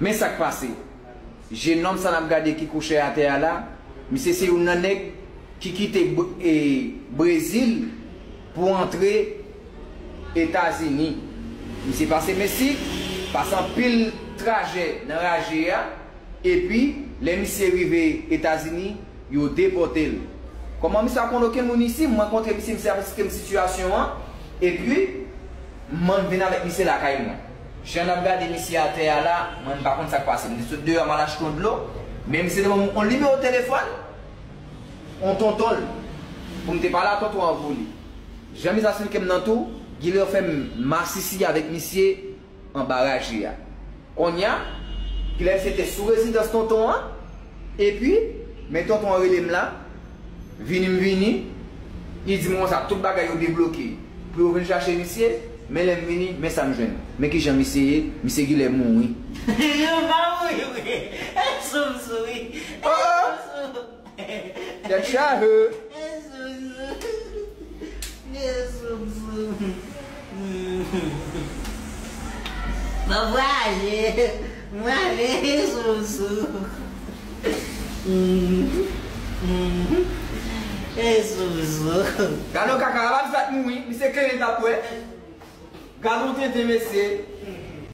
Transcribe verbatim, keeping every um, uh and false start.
Men sa k pase. Jenòm sa n ap gade ki kouche atè a la, misye se youn nan nèg ki kite Br- e, Brezil pou antre Etazini. Misye pase Meksik, pase anpil trajè nan raje a, epi lè misye rive Etazini, yo depòte l. Kòman misye pa konn okenn moun isi, m rankontre misye, misye ap eksplike m sitiyasyon an, epi m vin avèk misye lakay mwen. Jan n ap gade misye atè a la, mwen m pa konn sa k pase. M te sot deyò, m al achte yon dlo, men misye te ban m yon nimewo telefòn yon tonton l pou m te pale a tonton an pou li. Jan misye eksplike m nan tou, Guilherme fè m masisi avèk misye anba raje a. Kounye a, Guilherme se te sou rezidans tonton an, epi, men tonton an rele m la, vini m vini, li di m konsa tout bagay yo debloke pou yo vin chache misye, men lè m vini, men sa m jwenn. Men kijan misye ye, misye Guilherme mouri. Yo pa mouri vre. Soumsou wi. Oh, oh. Soumsou. Tèt chaje. Soumsou. Soumsou. Mwen voyaje. Mwen ale Soumsou. E Soumsou. Gade yon kaka, a pa di sa t mouri, misye kleren t ap wè. Gade yon tenten, mesye.